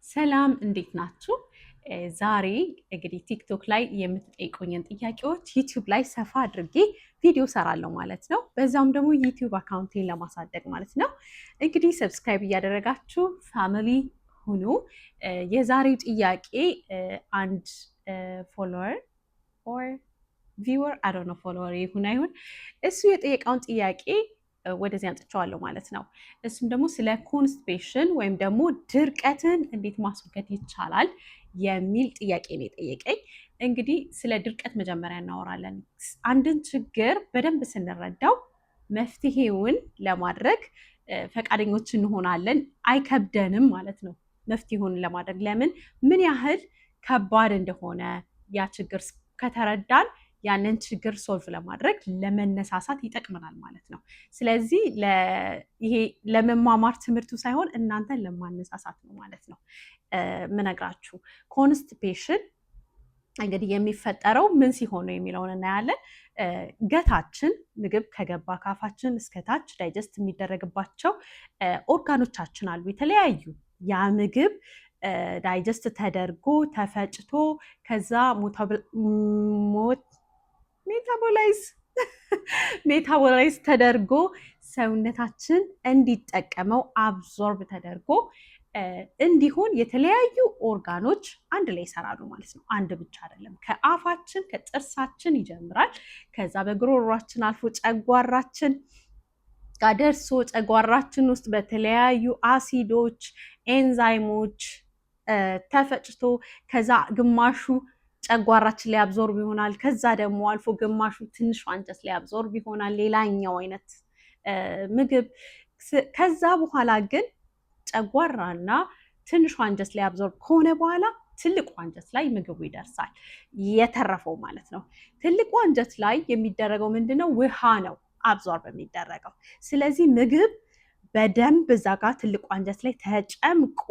ሰላም፣ እንዴት ናችሁ? ዛሬ እንግዲህ ቲክቶክ ላይ የምትጠይቁኝን ጥያቄዎች ዩቲዩብ ላይ ሰፋ አድርጌ ቪዲዮ ሰራለሁ ማለት ነው። በዛውም ደግሞ ዩቲዩብ account ኤን ለማሳደግ ማለት ነው። እንግዲህ subscribe እያደረጋችሁ family ሁኑ። የዛሬው ጥያቄ አንድ follower or viewer፣ I don't know follower ይሁን አይሁን፣ እሱ የጠየቀውን ጥያቄ ወደዚህ አምጥቼዋለሁ ማለት ነው። እሱም ደግሞ ስለ constipation ወይም ደግሞ ድርቀትን እንዴት ማስወገድ ይቻላል የሚል ጥያቄ ነው የጠየቀኝ። እንግዲህ ስለ ድርቀት መጀመሪያ እናወራለን። አንድን ችግር በደንብ ስንረዳው መፍትሄውን ለማድረግ ፈቃደኞች እንሆናለን፣ አይከብደንም ማለት ነው። መፍትሄውን ለማድረግ ለምን ምን ያህል ከባድ እንደሆነ ያ ችግር ከተረዳን ያንን ችግር solve ለማድረግ ለመነሳሳት ይጠቅመናል ማለት ነው። ስለዚህ ይሄ ለመማማር ትምህርቱ ሳይሆን እናንተን ለማነሳሳት ነው ማለት ነው ምነግራችሁ። Constipation እንግዲህ የሚፈጠረው ምን ሲሆን ነው የሚለውን እናያለን። Gut ኣችን ምግብ ከገባ ካፋችን እስከ ታች digest የሚደረግባቸው ኦርጋኖቻችን አሉ የተለያዩ። ያ ምግብ digest ተደርጎ፣ ተፈጭቶ፣ ከዛ metabolize ተደርጎ ሰውነታችን እንዲጠቀመው፣ absorb ተደርጎ እንዲሆን የተለያዩ ኦርጋኖች አንድ ላይ ይሰራሉ ማለት ነው። አንድ ብቻ አይደለም። ከአፋችን ከጥርሳችን ይጀምራል። ከዛ በጉሮሯችን አልፎ ጨጓራችን ጋር ደርሶ ጨጓራችን ውስጥ በተለያዩ አሲዶች፣ ኤንዛይሞች ተፈጭቶ ከዛ ግማሹ ጨጓራችን ላይ absorb ይሆናል። ከዛ ደግሞ አልፎ ግማሹ ትንሹ አንጀት ላይ absorb ይሆናል። ሌላኛው አይነት ምግብ ከዛ በኋላ ግን ጨጓራና ትንሹ አንጀት ላይ absorb ከሆነ በኋላ ትልቁ አንጀት ላይ ምግቡ ይደርሳል። የተረፈው ማለት ነው። ትልቁ አንጀት ላይ የሚደረገው ምንድነው? ውሃ ነው absorb የሚደረገው። ስለዚህ ምግብ በደንብ እዛ ጋር ትልቁ አንጀት ላይ ተጨምቆ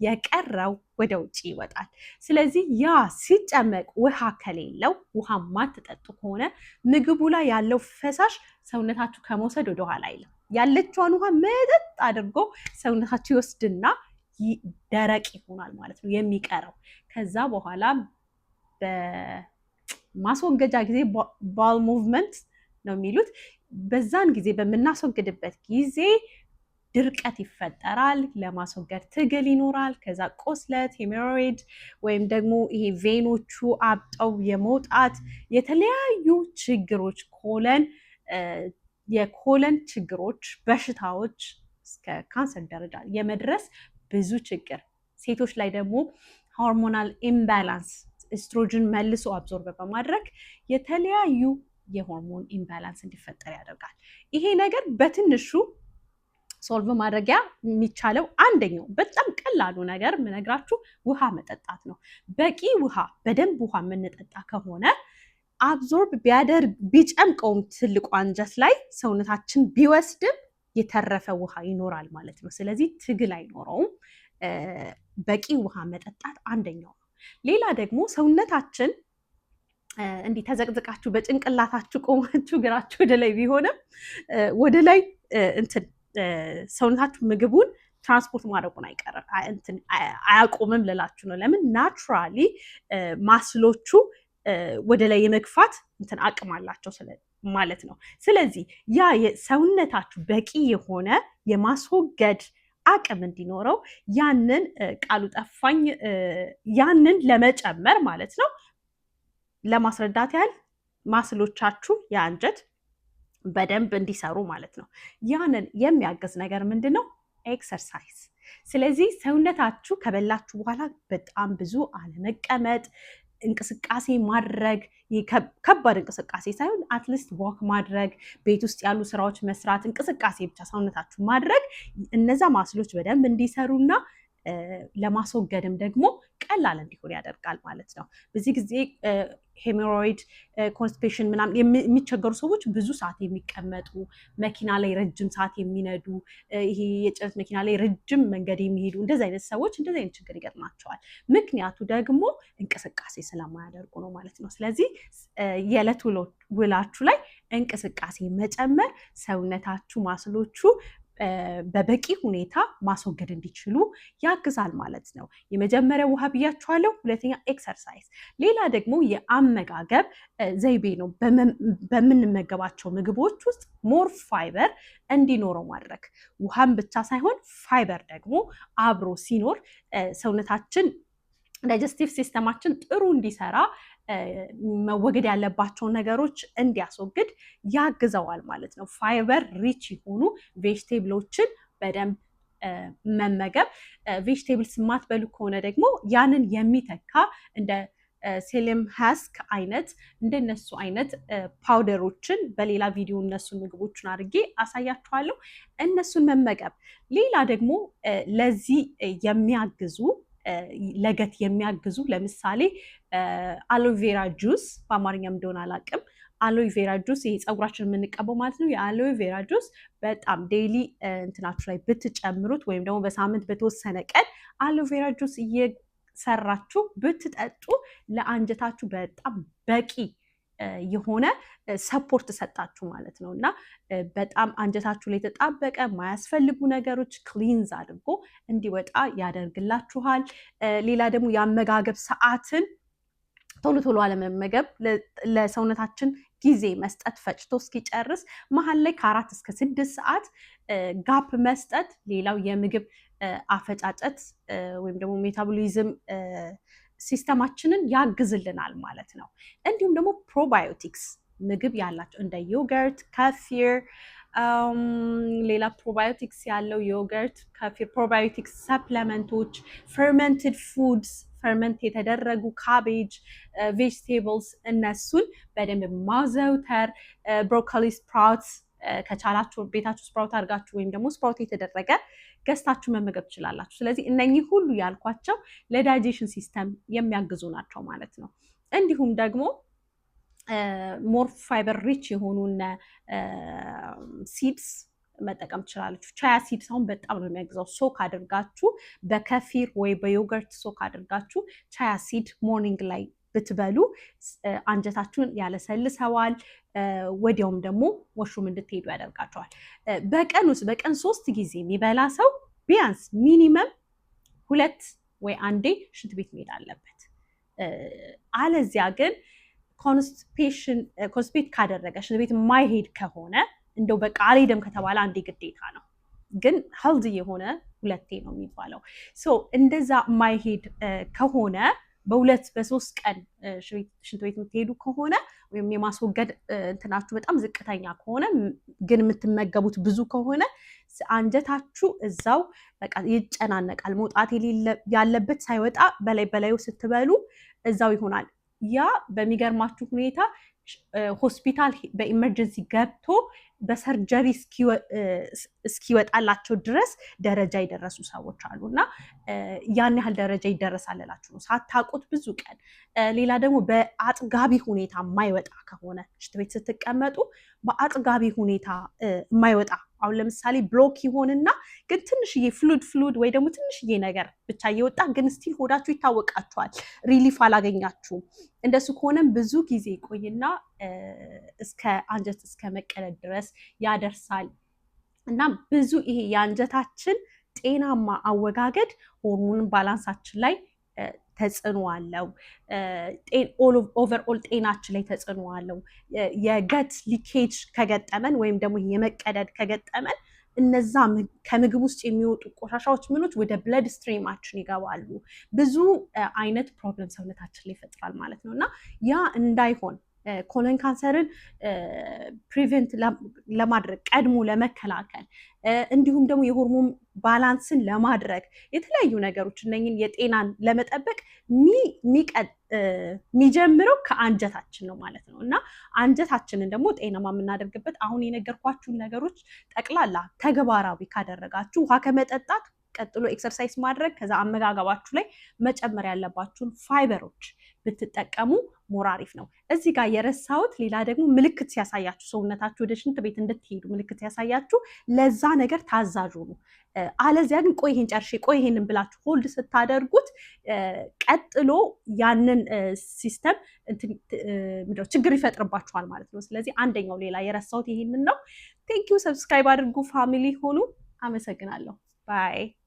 የቀረው ወደ ውጭ ይወጣል። ስለዚህ ያ ሲጨመቅ ውሃ ከሌለው፣ ውሃ ማትጠጡ ከሆነ ምግቡ ላይ ያለው ፈሳሽ ሰውነታችሁ ከመውሰድ ወደኋላ አይልም። ያለችዋን ውሃ መጠጥ አድርጎ ሰውነታችሁ ይወስድና ደረቅ ይሆናል ማለት ነው የሚቀረው። ከዛ በኋላ በማስወገጃ ጊዜ bowel movement ነው የሚሉት። በዛን ጊዜ በምናስወግድበት ጊዜ ድርቀት ይፈጠራል። ለማስወገድ ትግል ይኖራል። ከዛ ቁስለት፣ hemorrhoid ወይም ደግሞ ይሄ vein ኦቹ አብጠው የመውጣት የተለያዩ ችግሮች፣ colon የ colon ችግሮች፣ በሽታዎች እስከ ካንሰር ደረጃ የመድረስ ብዙ ችግር፣ ሴቶች ላይ ደግሞ hormonal imbalance estrogen መልሶ absorb በማድረግ የተለያዩ የሆርሞን imbalance እንዲፈጠር ያደርጋል። ይሄ ነገር በትንሹ solve ማድረጊያ የሚቻለው አንደኛው በጣም ቀላሉ ነገር የምነግራችሁ ውሃ መጠጣት ነው። በቂ ውሃ፣ በደንብ ውሃ የምንጠጣ ከሆነ absorb ቢያደርግ፣ ቢጨምቀውም ትልቁ አንጀት ላይ ሰውነታችን ቢወስድም የተረፈ ውሃ ይኖራል ማለት ነው። ስለዚህ ትግል አይኖረውም። በቂ ውሃ መጠጣት አንደኛው ነው። ሌላ ደግሞ ሰውነታችን እንዲህ ተዘቅዝቃችሁ በጭንቅላታችሁ ቆማችሁ እግራችሁ ወደ ላይ ቢሆንም ወደ ላይ እንትን ሰውነታችሁ ምግቡን ትራንስፖርት ማድረጉን አይቀርም፣ አያቆምም ልላችሁ ነው። ለምን naturally muscle ኦቹ ወደ ላይ የመግፋት እንትን አቅም አላቸው ማለት ነው። ስለዚህ ያ ሰውነታችሁ በቂ የሆነ የማስወገድ አቅም እንዲኖረው፣ ያንን ቃሉ ጠፋኝ፣ ያንን ለመጨመር ማለት ነው። ለማስረዳት ያህል muscle ኦቻችሁ የአንጀት በደንብ እንዲሰሩ ማለት ነው። ያንን የሚያግዝ ነገር ምንድን ነው? Exercise። ስለዚህ ሰውነታችሁ ከበላችሁ በኋላ በጣም ብዙ አለመቀመጥ፣ እንቅስቃሴ ማድረግ፣ ከባድ እንቅስቃሴ ሳይሆን at least walk ማድረግ፣ ቤት ውስጥ ያሉ ስራዎች መስራት፣ እንቅስቃሴ ብቻ ሰውነታችሁ ማድረግ እነዛ muscle ኦች በደንብ እንዲሰሩና ለማስወገድም ደግሞ ቀላል እንዲሆን ያደርጋል ማለት ነው። በዚህ ጊዜ hemorrhoid፣ constipation ምናምን የሚቸገሩ ሰዎች ብዙ ሰዓት የሚቀመጡ፣ መኪና ላይ ረጅም ሰዓት የሚነዱ፣ ይሄ የጭነት መኪና ላይ ረጅም መንገድ የሚሄዱ እንደዚህ አይነት ሰዎች እንደዚህ አይነት ችግር ይገጥማቸዋል። ምክንያቱ ደግሞ እንቅስቃሴ ስለማያደርጉ ነው ማለት ነው። ስለዚህ የዕለት ውሏችሁ ላይ እንቅስቃሴ መጨመር ሰውነታችሁ muscle ኦቹ በበቂ ሁኔታ ማስወገድ እንዲችሉ ያግዛል ማለት ነው። የመጀመሪያው ውሃ ብያችኋለሁ። ሁለተኛ exercise፣ ሌላ ደግሞ የአመጋገብ ዘይቤ ነው። በምንመገባቸው ምግቦች ውስጥ more fiber እንዲኖረው ማድረግ፣ ውሃን ብቻ ሳይሆን ፋይበር ደግሞ አብሮ ሲኖር ሰውነታችን digestive system ኣችን ጥሩ እንዲሰራ፣ መወገድ ያለባቸውን ነገሮች እንዲያስወግድ ያግዘዋል ማለት ነው። Fiber rich የሆኑ vegetable ኦችን በደንብ መመገብ። Vegetables የማትበሉ ከሆነ ደግሞ ያንን የሚተካ እንደ psyllium husk አይነት፣ እንደነሱ አይነት powder ኦችን በሌላ ቪዲዮ እነሱን ምግቦችን አድርጌ አሳያችኋለሁ። እነሱን መመገብ። ሌላ ደግሞ ለዚህ የሚያግዙ፣ ለ gut የሚያግዙ፣ ለምሳሌ aloe vera juice፣ በአማርኛም እንደሆነ አላውቅም። Aloe vera juice ይሄ ፀጉራችን የምንቀባው ማለት ነው። የ aloe vera juice በጣም daily እንትናችሁ ላይ ብትጨምሩት ወይም ደግሞ በሳምንት በተወሰነ ቀን aloe vera juice እየሰራችሁ ብትጠጡ ለአንጀታችሁ በጣም በቂ የሆነ support ሰጣችሁ ማለት ነው። እና በጣም አንጀታችሁ ላይ የተጣበቀ የማያስፈልጉ ነገሮች cleanse አድርጎ እንዲወጣ ያደርግላችኋል። ሌላ ደግሞ የአመጋገብ ሰዓትን ቶሎ ቶሎ አለመመገብ፣ ለሰውነታችን ጊዜ መስጠት፣ ፈጭቶ እስኪጨርስ መሀል ላይ ከ4 እስከ 6 ሰዓት gap መስጠት። ሌላው የምግብ አፈጫጨት ወይም ደግሞ metabolism system ኣችንን ያግዝልናል ማለት ነው። እንዲሁም ደግሞ probiotics ምግብ ያላቸው እንደ yogurt፣ kefir፣ ሌላ probiotics ያለው yogurt፣ kefir፣ probiotics supplement ኦች፣ fermented foods፣ ferment የተደረጉ cabbage፣ vegetables እነሱን በደንብ ማዘውተር፣ broccoli sprout ከቻላችሁ ቤታችሁ sprout አድርጋችሁ ወይም ደግሞ sprout የተደረገ ገዝታችሁ መመገብ ትችላላችሁ። ስለዚህ እነኚህ ሁሉ ያልኳቸው ለ digestion system የሚያግዙ ናቸው ማለት ነው። እንዲሁም ደግሞ more fiber rich የሆኑ seeds መጠቀም ትችላላችሁ። Chia seeds አሁን በጣም ነው የሚያግዘው። Soak አድርጋችሁ በ kefir ወይ በ yogurt soak አድርጋችሁ chia seed morning ላይ ብትበሉ አንጀታችሁን ያለሰልሰዋል። ወዲያውም ደግሞ washroom እንድትሄዱ ያደርጋችኋል። በቀን ውስጥ በቀን ሶስት ጊዜ የሚበላ ሰው ቢያንስ minimum ሁለት ወይ አንዴ ሽንት ቤት መሄድ አለበት። አለዚያ ግን constipation constipate ካደረገ፣ ሽንት ቤት የማይሄድ ከሆነ፣ እንደው በቃ አልሄድም ከተባለ አንዴ ግዴታ ነው። ግን healthy የሆነ ሁለቴ ነው የሚባለው። So እንደዛ የማይሄድ ከሆነ፣ በሁለት በሶስት ቀን ሽንት ቤት የምትሄዱ ከሆነ ወይም የማስወገድ እንትናችሁ በጣም ዝቅተኛ ከሆነ ግን የምትመገቡት ብዙ ከሆነ አንጀታችሁ እዛው በቃ ይጨናነቃል። መውጣት ያለበት ሳይወጣ በላይ በላዩ ስትበሉ እዛው ይሆናል። ያ በሚገርማችሁ ሁኔታ ሆስፒታል በ emergency ገብቶ በ surgery እስኪወጣላቸው ድረስ ደረጃ የደረሱ ሰዎች አሉ። እና ያን ያህል ደረጃ ይደረሳል እላችሁ ነው ሳታውቁት ብዙ ቀን። ሌላ ደግሞ በአጥጋቢ ሁኔታ የማይወጣ ከሆነ፣ ሽንት ቤት ስትቀመጡ በአጥጋቢ ሁኔታ የማይወጣ፣ አሁን ለምሳሌ block ይሆንና ግን ትንሽዬ fluid ወይ ደግሞ ትንሽዬ ነገር ብቻ እየወጣ ግን still ሆዳችሁ ይታወቃችኋል፣ relief አላገኛችሁም። እንደሱ ከሆነም ብዙ ጊዜ ይቆይና እስከ አንጀት እስከ መቀደድ ድረስ ያደርሳል። እና ብዙ ይሄ የአንጀታችን ጤናማ አወጋገድ hormone balance ኣችን ላይ ተጽዕኖ አለው። Overall ጤናችን ላይ ተጽዕኖ አለው። የ gut leakage ከገጠመን ወይም ደግሞ የመቀደድ ከገጠመን እነዛ ከምግብ ውስጥ የሚወጡ ቆሻሻዎች ምኖች ወደ blood stream ኣችን ይገባሉ። ብዙ አይነት problem ሰውነታችን ላይ ይፈጥራል ማለት ነው። እና ያ እንዳይሆን፣ colon cancer ን prevent ለማድረግ፣ ቀድሞ ለመከላከል፣ እንዲሁም ደግሞ የ hormone balance ን ለማድረግ፣ የተለያዩ ነገሮች እነኝን የጤናን ለመጠበቅ የሚጀምረው ከአንጀታችን ነው ማለት ነው። እና አንጀታችንን ደግሞ ጤናማ የምናደርግበት አሁን የነገርኳችሁን ነገሮች ጠቅላላ ተግባራዊ ካደረጋችሁ፣ ውሃ ከመጠጣት ቀጥሎ exercise ማድረግ፣ ከዛ አመጋገባችሁ ላይ መጨመር ያለባችሁን ፋይበሮች ብትጠቀሙ more አሪፍ ነው። እዚህ ጋር የረሳሁት ሌላ ደግሞ ምልክት ሲያሳያችሁ፣ ሰውነታችሁ ወደ ሽንት ቤት እንድትሄዱ ምልክት ሲያሳያችሁ ለዛ ነገር ታዛዥ ሁኑ። አለዚያ ግን ቆይ ይሄን ጨርሼ፣ ቆይ ይሄንን ብላችሁ hold ስታደርጉት ቀጥሎ ያንን system ችግር ይፈጥርባችኋል ማለት ነው። ስለዚህ አንደኛው ሌላ የረሳሁት ይሄንን ነው። Thank you። Subscribe አድርጉ፣ family ሁኑ። አመሰግናለሁ። Bye።